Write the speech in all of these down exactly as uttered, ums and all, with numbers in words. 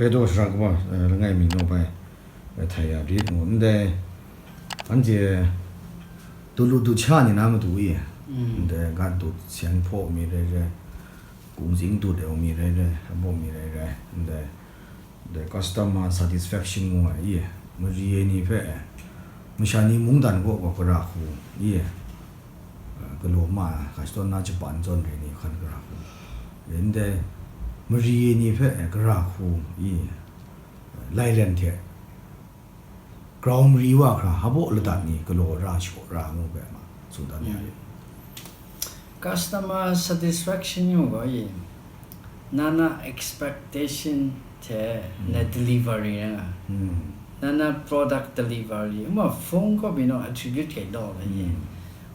Kaidaw shara kaba, eh, langai mi naw bai, eh, htai ya rit ngu, ndai, anhte du lu du hkya ni na matu e, ndai ga dut seng hpaw mi rai rai, kungzing dut ai mi rai rai, hpaw mi rai rai, ndai, ndai customer satisfaction ngu ai e, mari ai ni hpe, masha ni mungdan kaw gaw gara hku e, eh, galaw ma ai, ga shadawn na Japan zawn re ni hkan gara hku, ndai, mari ai ni hpe, eh, gara hku e, Lailen hte grau mari wa hkra, hpaw ladat ni galaw ra shaw ra ngu hpe ma, tsun dan ya rit. Customer satisfaction yu gaw i, nana expectation hte na delivery na nga. Nana product delivery, uma phone kaw bino attribute kai law la i.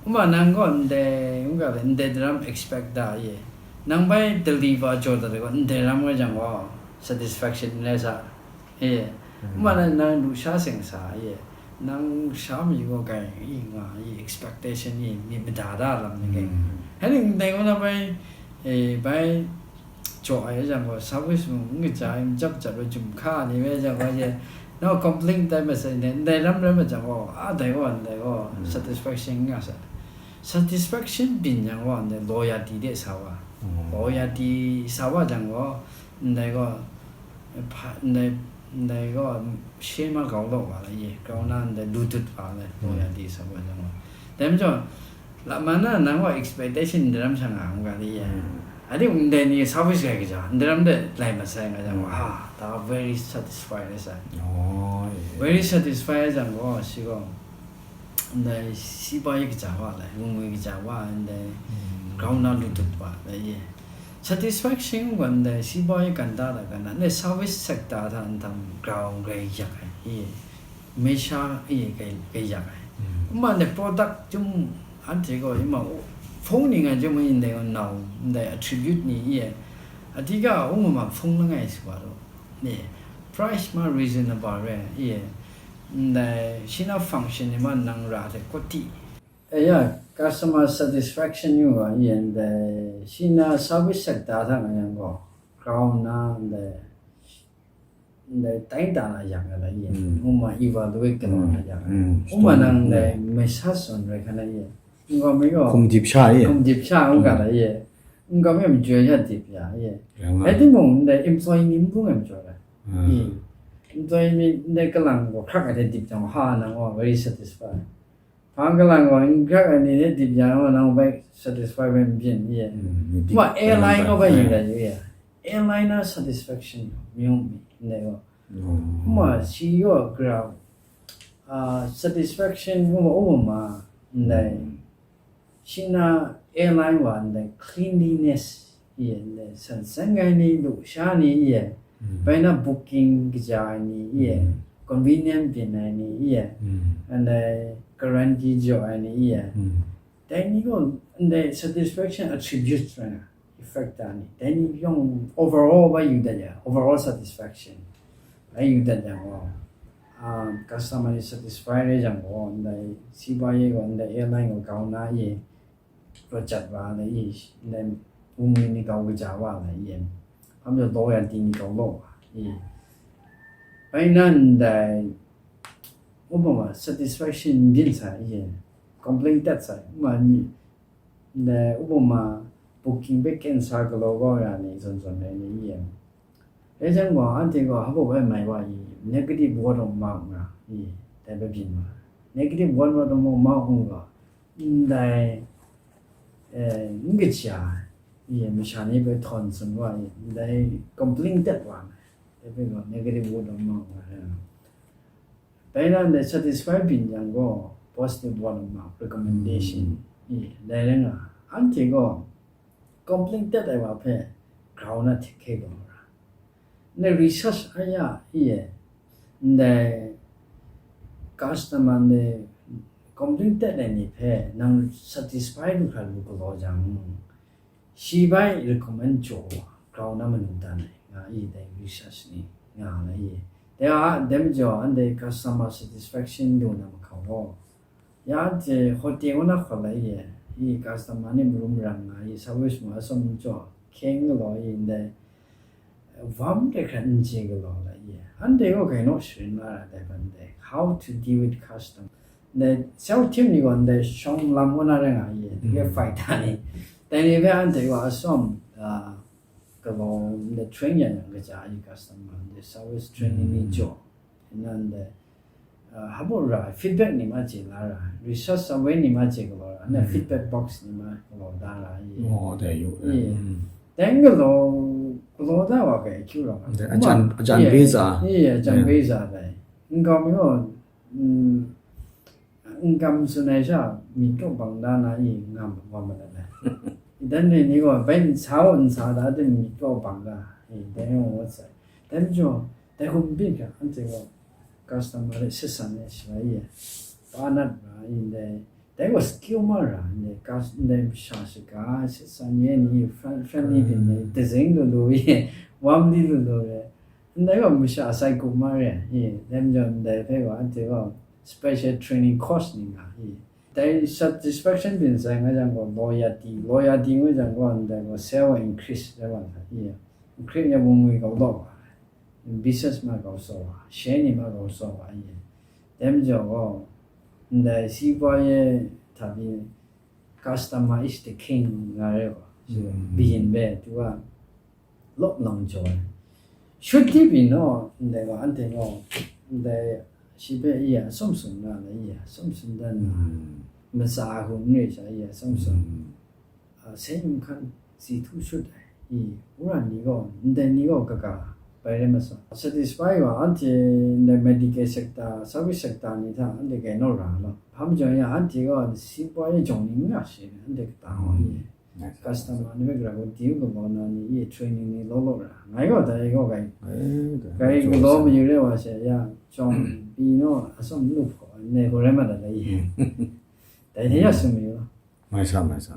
Uma nang gaw ndai, nga le, ndai daram expect da i. Nang bai deliver jaw dat gaw, ndai ram nga jang gaw, satisfaction n rai sa. E, ma na nang lusha seng sa, e, nang sha mi gaw gai, i nga, i expectation i myit mada da lam ni gai. Hai ni ndai gaw na bai, e, bai jaw ai jang gaw, service mung n kaja, i majap jap ai jum hka ni bai jang gaw, e, na complain tai masai ne, ndai lam rai ma jang gaw, a dai gaw, ndai gaw, satisfaction nga sa. Satisfaction byin jang gaw, ndai loyalty de sa wa. Loyalty sa wa jang gaw, ndai gaw, hpa, ndai, ndai gaw, she ma grau law wa la ye, grau na ndai lu dut wa la, loyalty sa wa jang wa. Dai majaw, la ma na nang gaw expectation daram sha nga nga la ye. I think ndai ni service gai kaja, daram de lai masai nga jang wa, ah, ta very satisfied ai sa. Oh, yeah. Very satisfied ai jang gaw, shi gaw, ndai sibai kaja wa lai, lungwi kaja wa, ndai grau na lu dut wa lai ye. Satisfaction gaw ndai sibai ganda da ganda, ndai service sector hta nhtang grau grai yak ai, ye. Mesha ye kai, kai yak ai. Kuma ndai product chyum anhte gaw ima phone ni nga chyum ndai gaw nau, ndai attribute ni ye. Adika uma ma phone langai su wa lo. Ni, price ma reasonable re, ye. Ndai, shi na function ni ma nang ra hte kawti. E ya, customer satisfaction yu wa, ye, ndai, shi na service sector hta nga yang gaw, grau na, ndai, ndai, tai ta na yak nga la, ye. Uma evaluate kanu na yak. Uma nang ndai, message on rai kana, ye. Nga me gaw. Hkum dip sha, ye. Hkum dip sha, nga la, ye. Nga me mjoi ya dip ya, ye. Ai timung, ndai, employee ni mung ai mjoi la. Employee ni, ndai kalang gaw, hkrak ai dip jang, ha, nang gaw, very satisfied. Hpang kalang gaw, n hkrak ai ni de dip yang gaw, nang bai satisfy bai n byin, ye. Kuma airline gaw bai yin rai yu ya. Airline na satisfaction, myung mi, ndai gaw. Kuma shi gaw grau, ah, satisfaction, kuma, uma ma, ndai. Shi na airline wa, ndai cleanliness, ye, ndai san san ai ni, lu sha ni, ye. Bai na booking kaja ai ni, ye. Convenient byin ai ni, ye. Ndai guarantee jaw ai ni, ye. Dai ni gaw, ndai satisfaction attributes rai na, effect da ni. Dai ni yawng overall bai yu dat ya, overall satisfaction. Bai yu dat yang gaw, ah, customer ni satisfy rai jang gaw, ndai sibai ye gaw, ndai airline gaw grau na ye, rawt jat wa ai, ndai, wunmi ni kau kaja wa ai, hpa majaw loyalty ni kau law wa ai. Bai nan ndai, upama, satisfaction n byin sai, complain tat sai, ma ni, ndai, upama, booking hpe cancel galaw kau ya ni, zawn zawn ai ni, Dai jang gaw, anhte gaw hpa bai mai wa i, negative word of mouth nga i, dai bai byin wa. Negative word of mouth nga, ndai, eh, n kaja i, masha ni bai htawn tsun wa i, ndai complain tat wa, dai bai gaw negative word of mouth nga. Dai na ndai satisfy byin yang gaw, positive word of mouth, recommendation i, dai rai nga. Anhte gaw, complain tat ai wa hpe grau na hte hkye gaw ra. Ndai research a ya i e, ndai customer ndai complain tat ai ni hpe nang satisfy lu hkra lu galaw jang, shi bai recommend jaw wa grau na manu dan ai nga i, dai research ni nga na i. Dai a, dai majaw, anhte customer satisfaction lu na mahkau gaw, ya anhte hotel kaw na hkawt la i, i customer ni marum maram nga i, service ma atsawm jaw, hkyeng galaw i ndai, Wam de hkra n chye galaw la ye. Anhte gaw gainaw sharin la ra dai ban de. How to deal with custom. Ndai sau htim ni gaw ndai shawng lam wa na rai nga ye. Dai fighter ni. Dai ni hpe anhte gaw asawm, ah, galaw ndai train yan yang kaja ayi custom nga ndai service training ni jaw. Nan ndai, ah, habo ra feedback ni ma chye la ra. Research survey ni ma chye galaw ra. Ndai feedback box ni ma galaw da ra ye. Oh, dai yu. Ye. Dai n galaw, galaw da wa kai akyu rawng. Dai, ajan, ajan beza. Iya, ajan beza dai. N gam yo, mm, n gam tsun ai sha, myit kaw bang da na i ngam wa ma dat dai. Dan ni ni gaw, bai n sa wa n sa da de myit kaw bang da. I, dai yawng wa sai. Dai majaw, dai hkum byin hkra, anhte gaw, customer de set san ai shalai ye. Pa nat ra, i, dai, Dai gaw skill ma ra, ndai ka, ndai masha shaga, sat san ye ni, friend, friendly byin ni, dazeng lu lu ye, warmly lu lu re. Ndai gaw masha sai kum ma re, ye, dai majaw ndai hpe gaw, anhte gaw special training course ni nga, ye. Dai satisfaction byin sai nga jang gaw, loyalty, loyalty nga jang gaw, ndai gaw sale increase, dai wa sa, ye. Increase ya bung ngwi gaw law wa, business ma gaw saw wa, share ni ma gaw saw wa, ye. Dai majaw gaw, ndai si pa ye hta pyi, customer is the king nga re gaw, byin be, tu a lawp lang jaw ai. Shut di pyi naw, ndai gaw, anhte gaw, ndai shi hpe iya sum sum na, iya sum sum dan na, matsa a hku n re sha, iya sum sum. Ah, seng yum hkan si htu shut ai, i, wora ni gaw, ndai ni gaw kaga, bai rai masat. Satisfy wa, anhte ndai medical sector, service sector ni hta, anhte gai naw ra law. Hpa majaw ya, anhte gaw, si pa e jawng ni n nga she, anhte kata wa ni. Customer ni hpe gara gaw, diu galaw na ni, i, training ni law law ra. Ngai gaw, dai gaw gai, gai galaw mayu re wa she, ya, jawng pyi naw, asawm lu hpaw, ndai gaw rai ma dat ai, i. Dai hte ya sum mayu law. Mai sa, mai sa.